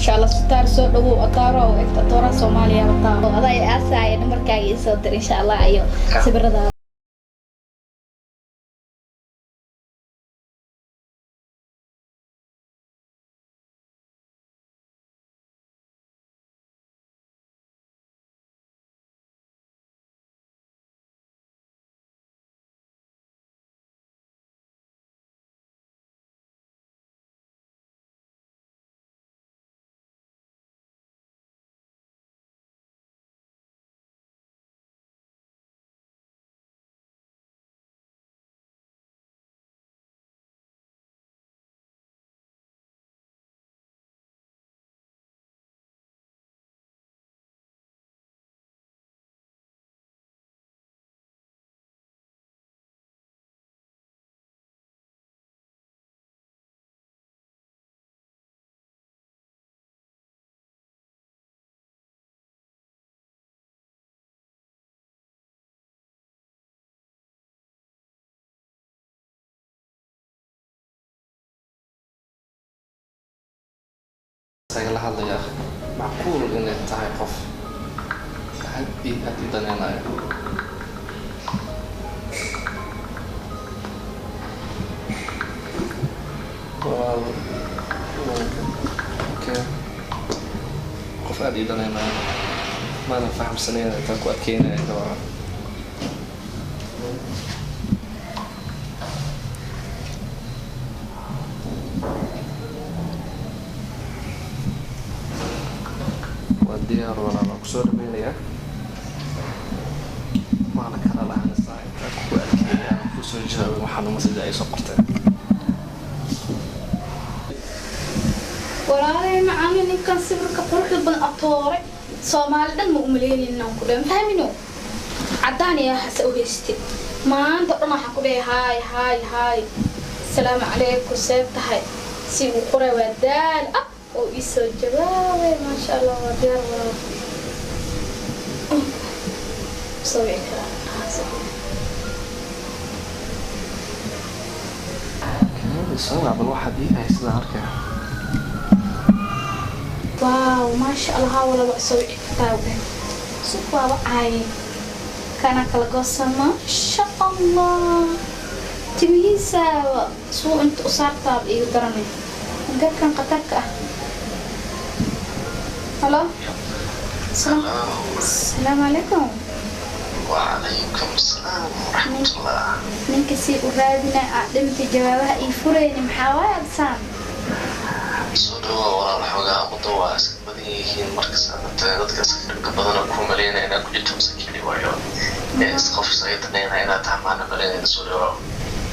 Maasha Allah, sitaar soo dhawow, ataaro oo egta atooraha Soomaaliya wataa oo adaa i aasaaya. Nambarkaaga ii soo dir insha Allah iyo sawiradaada. Isaga la hadlaya, macquul inay tahay qof aad iyo aad i daneynayo. Walaal, okay, qof aad ii daneynayo maanan fahamsanayn intaan ku adkeynaya gabaran. Waa diyaar walaal, waan kusoo dhaweynayaa, waana kala lahanaysaa intaan ku adkeeya aan kusoo jawaabin waxaan message ay soo qorteen. Walaalay macaani, ninkan sawirka quruxda badan atoore Soomaali dhan ma umaleynaynin inaan ku dhahay, fahmino caddaan iyo waxaase u haystay. Maanta dhan waxaan ku dhahay haay haay haay, asalaamu calaykum, see tahay, si uu qoray waa daal ah oo ii soo jawaabay. Maasha Allah, waa diyaar walaal, soo wici karaa. Soo bal waxaad ii haysadaa arkaya. Waaw, maasha Allah, haa walaal, waa soo wici kartaa u dheh. Sug, waaba caayay kana kala goosan. Maasha Allah, timihiisa suu inta u saartaaba iiga daranay garkan khatarka ah. Halo, asalaamu calaykum. وعليكم السلام ورحمة الله. Ninka si u raadina aad dhintay jawaabaha ii furayni, maxaa waay adsaan? Soo dhawaa walaal, xoogaa waddo waa iska badan yihiin marka saadata dadka iska dhibka badan oo ku maleynaya inaad ku jirto masakili waayo ee is qof isaga daneynaya inaad tahay maana maleynaya. Soo dhawaa.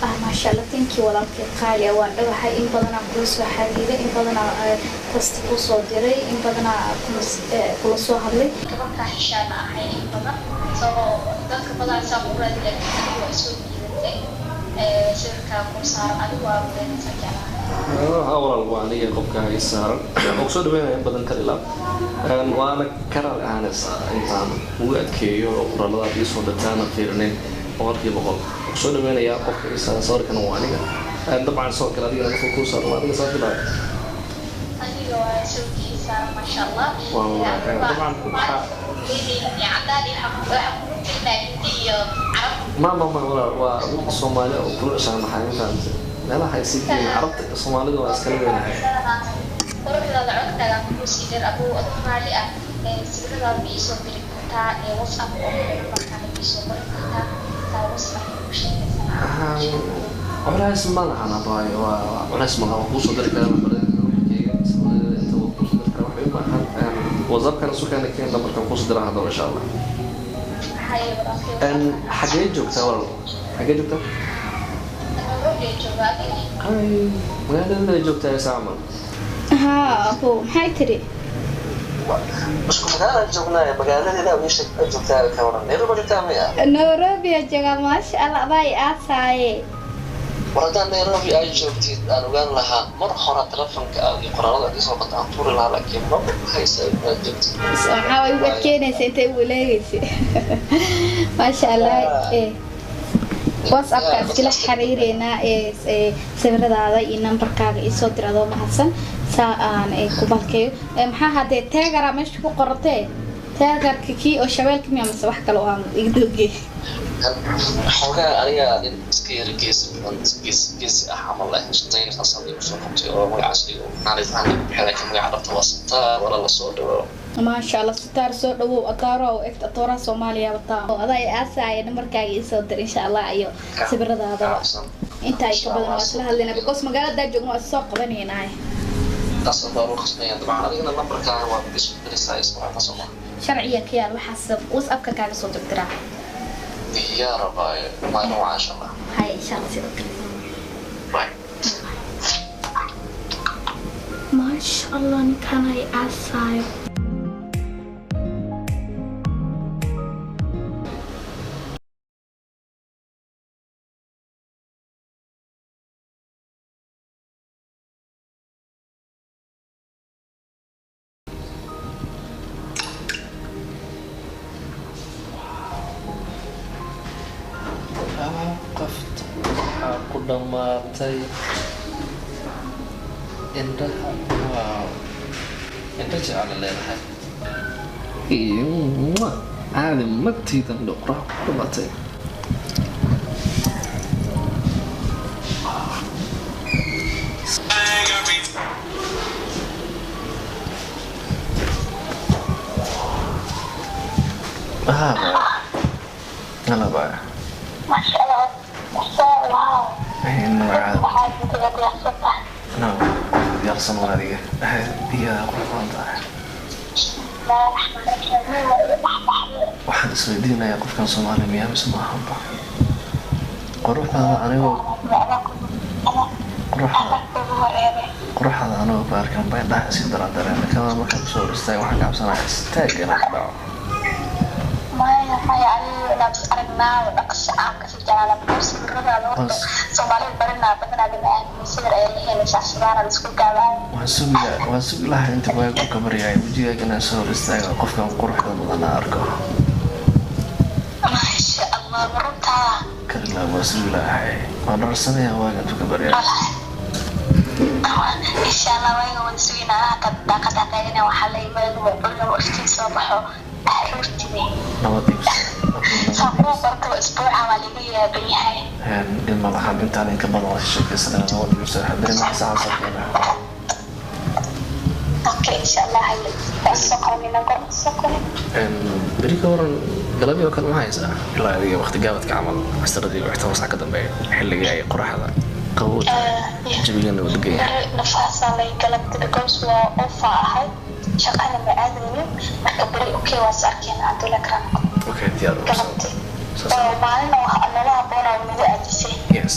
Ah, maasha Allah, thank you walaalkay qaali ah, waan dhawahay. In badanaa kula soo xiriiray, in badanaa tasti kuu soo diray, in badanaa kula soo hadlay. Gabarkaa xishaana ahay in badan soo dadka badan saa u raadi, laakiin adigu waa soo jiidatay. Sawirkaa kuu saaran adigu waa maleynaysaa jeclaha. Haa walaal, waa aniga qofka i saaran oo kusoo dhaweynaya in badan kal ilaa waana karal ahaanaysaa intaan ugu adkeeyo oo qoraaladaad ii soo dirtaana fiirinin 100%. Kusoo dhaweynayaa qofka i saaran sawirkan waa aniga. Dabcan sidoo kale adigana qofka kuu saaran waa adiga, saa filaya. Adiga waa sawirkii saaran, maasha Allah. Dabcan waxaa cadaan iyo waxa kugu jirnaa hindi iyo carab. Ma walaal, waa dadka Soomaali oo kula dhashaan, maxay fahamtay meelaha ay sii geeyeen carabta iyo Soomaalida waa iskala weynahay. Quruxdaada codkaaga kugu sii dheer abuu adoo raalli ah, sawiradaada ma iisoo diri kartaa WhatsApp oo kale? Nambarkaana ma iisoo qori kartaa saa WhatsApp ugu sheekaysanaa? Culays ma lahan abaayo, waa culays ma lahan, waa kuusoo diri karaa nambarkeyga, sawirada inta waa kuusoo diri karaa. Waxay u baahan WhatsAppkana sukaana keen nambarkan kuusoo diraa haddaba insha Allah. Haye walaalkay. Xagee joogtaa walaal, xagee joogtaa? Nairobi joogaa adiga. Hay, magaalada joogtaa saamal. Haa abo, maxay tiri? Isku magaalada joognaa, magaalada wiisha joogtaa ka waran, Nairobi joogtaa miya? Nairobi aa joogaa, maasha Allah, adaa i aasaaye. War haddaan Nairobi ay joogtid aan ogaan lahaa mar hore telefonka aad iyo qoraalada aad isoo qata aan tuuri lahaa, laakiin maba haysa inaad joogtid. Maxaa way ugu adkeynaysa intay ugu leegaysa, maasha Allah. WhatsAppka iskala xiriireynaa ee sawiradaada iyo nambarkaaga isoo dir adoo mahadsan, saa aan ku balkeeyo. Maxaa haddee teegara meesha ku qoratee, teegarka kii oo shabeelka miya mise wax kale oo aan iga doogey? Xoogaa aniga nin iska yara geesi badan, geesi geesi ah camal ah, shaqeynkaas igu soo qabtay oo magacaas igu naanays ahaan igu bixi, laakiin magaca dhabta waa Sataar. Wala la soo dhawo. Maasha Allah, Sitaar, soo dhawow. Ataaro oo egta atooraha Soomaaliya wataa oo adaa aasaaya. Nambarkaaga isoo dir insha Allah iyo sawiradaadaba. Inta ay ka badan waa isla hadlayna, because magaalada joogno waa soo qabanaynaa. Taas baa lagu qasbaya dabcan. Adigana nambarkaaga waad isu diraysaa isla soo ma? Sharciya ka yaal waxaas, WhatsAppka kaaga soo dirdiraa. Diyaar baayo, waa nooca insha Allah. Hay, insha Allah, sidoo kale. Bye. Maasha Allah, ninkaan ay aasaayo. Qofta waxaa ku dhammaatay indhaha. Wow, indho jecel leedahay, caadi magtiida indho qorax ku dhammaatay. Ah, Hello, bye. Masha Allah. Wow. Magacaada? Waxaad intaga diyaarsan tahay. No, diyaarsan waa adiga. Aad iyo aad qurux badan tahay. Waxaan isweydiinayaa, qofkan Soomaali miyaa mise maahanba? Quruxdaada anigoo quruxdaada anigoo ku arkan baa indhaha iska daran dareema kama. Markaan kusoo hor istaagay, waxaan ka cabsanayaa istaag inaan ku dhaco. Maya, maya, anigu inaad is aragnaa dhaqso aan kasii jeclaa, because sawiradaada horta Soomaalida baranaa badanaa lama aamin, sawir ayaa la helaysaa sidaana la isku gaabaayo. Waan sugi lahaa inta waagu ka baryahay wejigaaga inaan soo hor istaago, qofkan quruxda badan aan arko. Maasha Allah, ma runtaa? Kalila, waan sugi lahay, waan dharsanayaa waaga intuu ka baryahay. Insha Allah, waaga wada suginaa. Hata daaqada taagana waxaa la yimaado culum iftiin soo baxo aroortide. Nabad iibso. Saa kuu barto isbuuca waa laga yaaban yahay. Dhib ma lahan, intaan inka badan waa sheekaysanaa. Nabad iibso, beri maxaa saacan soo keenaa? Okay, insha Allah, haye, waa soo qabanayna, goorma soo qaban? Beri ka waran galabyo oo kale ma haysaa? Ilaa adiga waqti gaabadka camal, casaradii 10 sac ka dambeeya, xilligii ay qoraxda qabow tahay, jabigana uu degan yahay. Beri nafaasaa lay galabta, because waa ofa ahay, shaqana ma aadaynin. Marka beri okay, waa is arkeen Cabdulla Karamko. Okay, diyaar. Galabti oo maalin oo nala habboona nagu aadisay. Yes.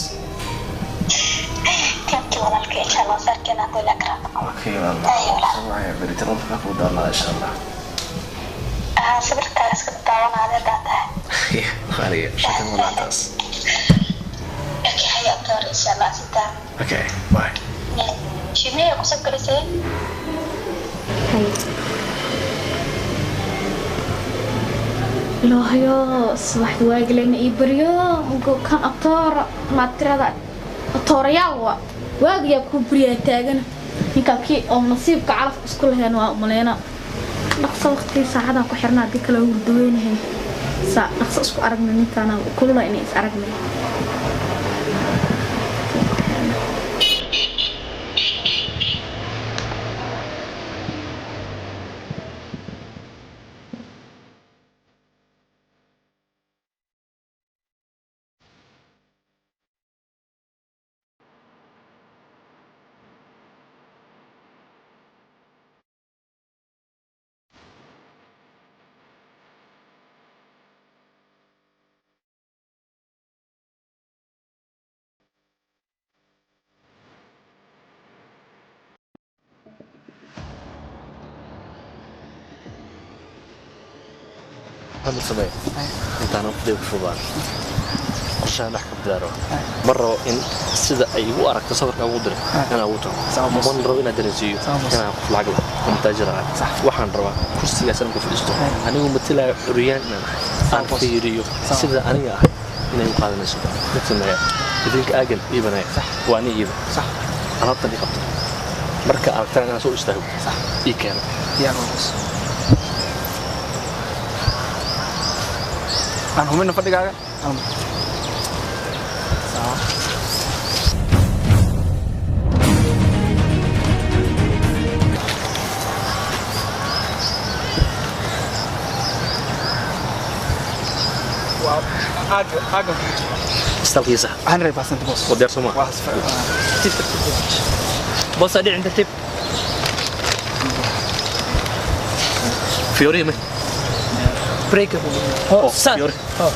Thank you walaalka, insha Allah is arkeen Cabdulla Karamko. Okay, walaal, beri telefonka kuu daarnaa insha Allah. Sawirkaa iska daawanaa hadaa tahay. Qaaliga sheekada walaantaas. Okay, haya abtoor, insha Allah sitaa. Okay, bye. Shimee kusoo galisay? Hay. Ilaahayo, subaxda waagilayna ii baryo kan atoora maad tirada atoorayaal waa waagayaa kuu baryaa taagana. Ninkaa kii oo nasiibka calaf isku lahayn waa umaleyna. Dhaqso, waqtigii saacadan ku xirnaa, haddii kale hurdaweynahay. Saa dhaqso isku aragna ninkaana kulula inay is aragnay. Hadda samee intaan waqtiga ku fudaan qorshahan dhex ka bilaaro. Ma rabo in sida ay igu aragto sawirka ugu diray inaan ugu tago. Man rabo inaan dareensiiyo inaan qof lacag leh oo mutaajir ah. Waxaan rabaa kursigaas inaan ku fadhiisto anigu matalaayo curyaan inaan ahay, aan fiiriyo sida aniga ahay. Inay u qaadanayso mid sameeya idinka aagan iibanaya sax waa ani iiba sax alaabtan ii qabto marka aragtaan inaan soo istaago sax ii keena diyaar waa boos aan hubino fadhigaaga. Aaga istaalkii sax 100% boos. Oo diyaar soo ma waa tartiib tartiib boos dhicin tartiib fiori me break Oh, saan Fiore. Oh,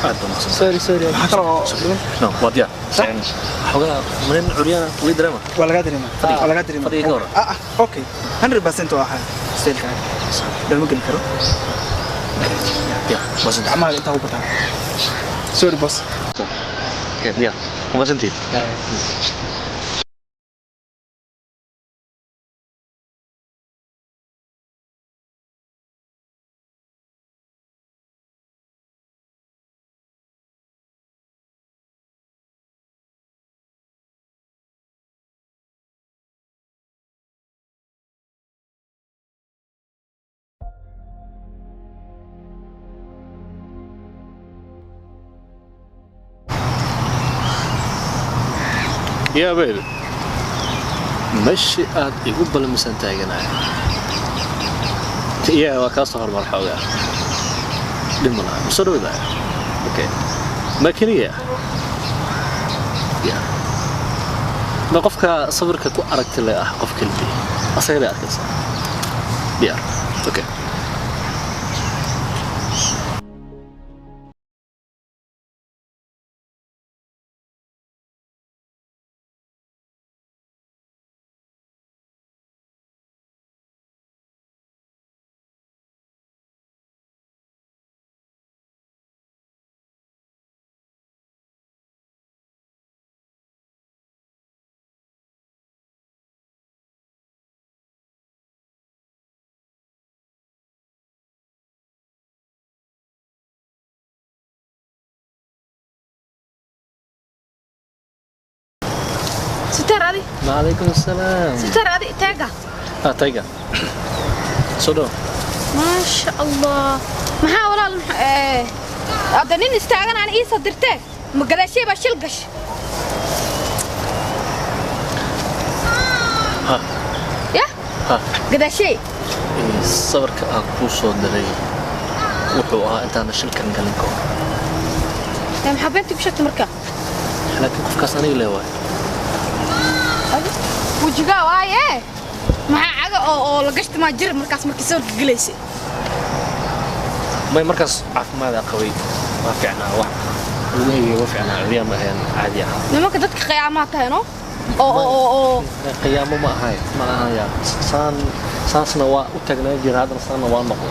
Aad baa mahadsan. Sorry, sorry. Maxaa kaloo dhiman? No, waa diyaar. Xogaa marin curyana weli dareema. Waa lagaa dareemaa, waa lagaa dareemaa. Fadhiga ka waran. Ah, okay, 100% waa ahaa stylekaaga lama geli karo. Diyaar mahadsantihiin. Gacmaha intaa u bataa. Sorry boss. Okay, diyaar mahadsantihiin. Yeah, baby. Meeshii aad igu balmisan taaganahay. Yeah, waa kaa soo hormar xoogaa. Dhib ma laha. Ma soo dhawdahay? Okay. Ma keliya? Yeah. Ma qofka sawirka ku aragti le ah qof kelbi. Asaga le arkaysaa. Diyaar. Okay. Sitar adi. Waalaykum assalaam. Sitar adi taaga. Ah, tayga. Soo dhaw. Maasha Allah, maxaa walaal hadda nin istaagan aan ii soo dirtee ma gadaashay baa shil gashay? Ha. Ya. Ha. Gadaashay. Sawirka aan kuu soo diray wuxuu ahaa intaana shilkan galin ka hor. Maxaa beentii ku sheegtay marka? Laakiin qofkaas aniga le waay. Wejigaa waaye maxaa caga oo la gashta maa jira markaas markii sawirka gelaysay? May, markaas caafimaad aa qabay, waa fiicnaa, wax lugahayga waa fiicnaa, curyaan ma ahayn, caadi ahaa. Nimanka dadka qiyaamaa tahay no oo qiyaamo ma ahayn, ma ahaya saan saasna waa u taagnaan jira, haddana saanna waa noqdo,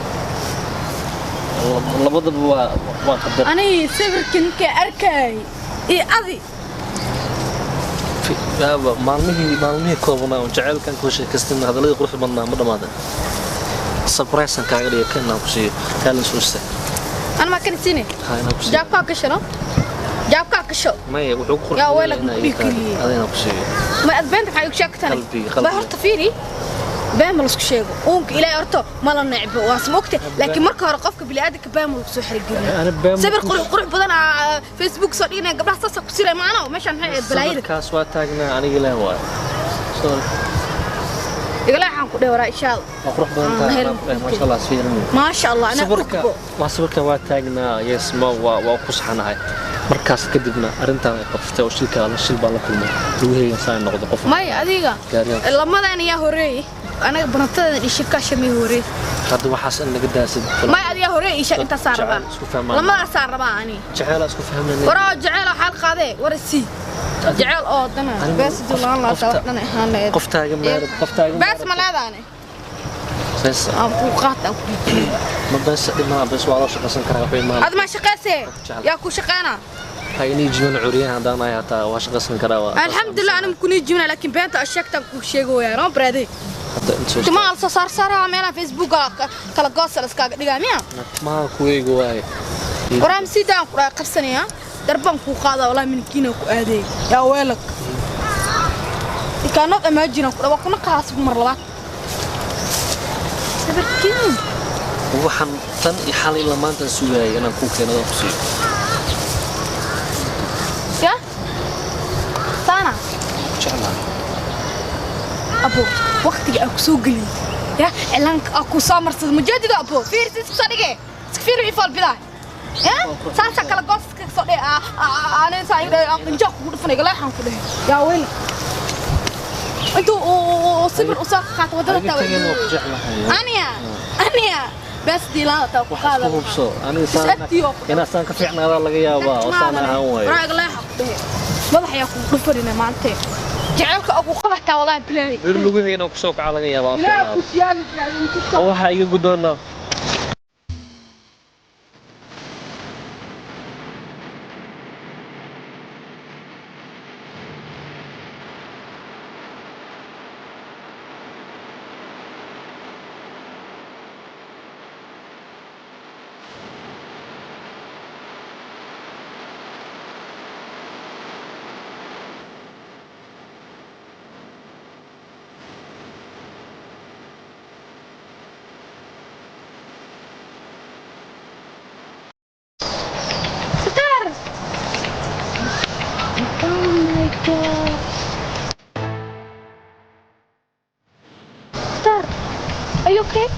labadaba waa qadar. Aniga sawirka ninka arkay iyo adi. Maalmihii koobnaa oo jaceylkan ku sheekaystan hadalladii quruxda badnaa ma dhamaadan. Surprise aan kaaga dhigay kan aan ku siiyo kaalin soo istaag. Ana ma kan siine. Ha, inaan ku siiyo. Jaabkaa gasho no, jaabkaa gasho. Maya, wuxuu ku qurux Yaa badan weelak yahay ku dhiiggeliyey. Adina ku siiyo. Ma ad beenta maxaa igu sheegtani? Qalbiga, qalbiga. Ba horta fiiri, been ma laisku sheego uunka Ilaahay horta ma la necbo waa sama ogte, laakiin marka hore qofka bini'aadamka been ma lagu soo xirigelin. Ana been ma sawir ku- qurux qurux badan aa Facebook soo dhignaya gabdhaha saasa ku siray maana meeshaan maxay ahayd balaayada? Sawirkaas waa taagnaa aniga leh waay. Sorry. Igala waxaan ku dheeraa insha Allah. Waa qurux badan tahay. Helm. Maasha Allah, isfiirin. Maasha Allah, anaa Sawirka ogbo. Waa sawirka waa taagnaa, yes, ma waa ku saxanahay. Markaas kadibna arrintan ay qabtay oo shilka la shil baan la kulmay, lugahayga saan noqdo qof. Maya adiga Gaariga. Lamadan ayaa horeeyey anaga banatadan ishirka shamay horeey. Hadda waxaas in laga daasid. Maya adiga horeey isha intaasaa rabaa. Jecel isku fahmaan. Lamadaasaa rabaa ani. Jecel isku fahmayna. Waraa jecel oo xaal qaadee war sii jecel oo dana Anigu bees dulaan la dana ahaan leedahay. Qof taagan maar qof taagan. Bees ma leedaane? Bees. Aan ku qaata aan ku dhiijiyo. Ma bees dhimaa, bees waa loo shaqaysan karaa, waxay imaan. Ad ma shaqaysee? Jecel. Yaa ku shaqeynaa? Ha inay jiban curyahan haddaan ahay hataa waa shaqaysan karaa waa. Alxamdulilah ana makuni jibina, laakiin beenta sheegtaan ku sheegooyaa no brother. Hadda inta soo Timaha la soo saar saaraa meelaha Facebook kala goosa la iskaaga dhigaa miya? Timaha kuweyga waaye. Waraam sidaan ku qabsanaya darbaan ku qaada walaa minkiina ku aaday yaa weelak. You cannot imagine ku dhawa kuna qaas mar labaad. Sabirkiin. Waxaan tan iyo xalay ilaa maanta sugayay inaan kuu keeno oo ku siiyo. Ya? Sana. Jeclahay. Abo, waqtiga aan ku soo geliyay. Ya, cilaanka aan ku soo marsaday mujaddid abo. Fiir isku soo dhigay. Iska fiir wixii fool bidaa. Ya? Saasa kala gooska soo dhigay. Aanay saa aan qinjo kugu dhufanay galeexan ku dhahay. Yaa weyl. Intuu uu sawir u soo qaato wadada Adiga tawa. tagin waa ku jeclahay. Aniya. Aniya. Bas diilaa taa ku Wax qaada. isku hubso. Aniga saan Is-agtiyo. inaan saan ka fiicnaadaa laga yaabaa oo saan ahaan waayo. Raaga leexa ku dhahay. Madax ayaa kugu dhufanina maanta. Jacaylka ugu qabataa wallahi bilaay. Bir lugahayga inaan kusoo kaco laga yaabaa oo Ilaaha fiicnaado. ku siyaadi bilaay. Oo waxaa iga guddoonaa. Sitar. Oh my God. Sitar. Are you okay?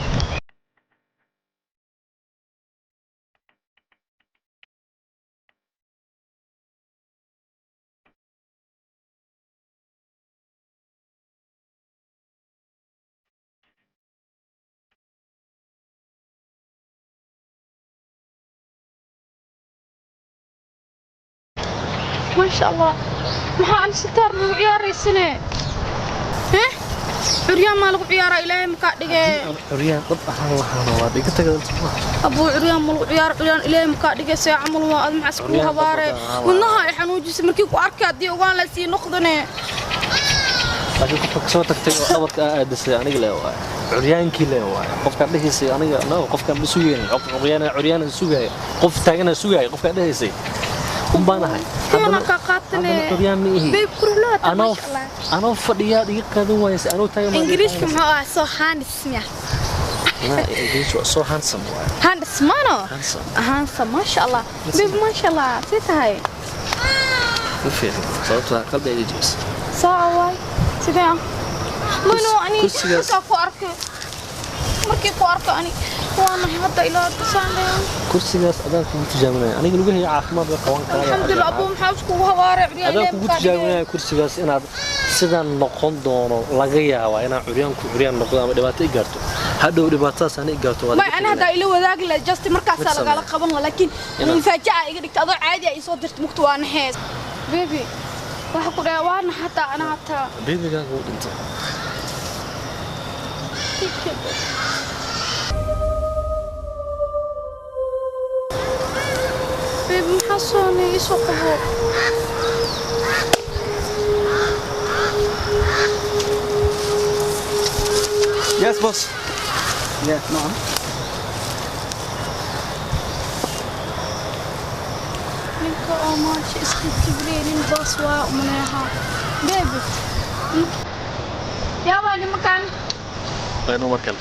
ما شاء الله. Maxaa aan sitaar lagu ciyaaraysane? Heh? Curyaan maa lagu ciyaaraa ilaahay makaa dhigee. Aan curyaan dhab ahaan lahaana waa iga tagay. Abuu curyaan ma lagu ciyaaro curyaan ilaahay makaa dhigee see camal waa ad maxaa iskugu Curyaan dhab habaare. ahaan lahaa. Wadnaha ay xanuujisay markii ku arkay haddii ogaan la sii noqdane. Laakiin qofka kasoo tagtay oo dhabarka aa aadisay aniga le waaye. Curyaankii le waaye. Qofkaan dhehaysay aniga no qofkaan ma sugaynin. Qofka curyaan sugaya. Qof taagana sugaya qofkaan dhehaysay. Un baan ahay. Kuwana kaa qaatane. Haddana curyaan ma ihi. Babe qurux Anoo maasha Allah. anoo fadhiyaad iga qaadan waayay anoo taagan. Ingiriiska muxuu ahaa soo handsome ya. Ingiriis waa so handsome waaye. Handsome mano? Handsome. Handsome maasha Allah. Babe maasha Allah see tahay. Ma fiicno sababtoo ah qalbiga iga jebisay. Saa waay. Sidee ah? Mano ani Kursigaas- markaa ku arkay markii ku arkay ani waa nahay hadda ilaa tusaan leeyahay. Kursigaas adaan kugu tijaabinaya. Aniga lugahayga caafimaad way qaban karaya. Alxamdulillah abuu maxaa iskugu habaaray curyaan Adaan ilaahay kugu makaa dhigay. tijaabinaya kursigaas inaad sidaan noqon doono laga yaabaa inaan curyaan ku curyaan noqdo ama dhibaato i gaarto. Hadhow dhibaatadaas ani i gaarto waad may iga ana haddaa tegaysaa. ila wadaagi lahayd just markaasaa Mid samee. lagala qaban lahaa laakiin Inaad- mufaajaca iga dhigta adoo caadi ah isoo dirta mugta waa naxees. Baby waxa ku dhahay waa nax hataa ana hataa. Beebigaaga wuu dhintay. Baby maxaa soo nay isoo qabo. Yes, boss. Yeah, نعم. Ninka oo maasha iska kibriyay nin boos waa umaleeha. Baby. Yaa waa nimankan. Waa inuu mar kale.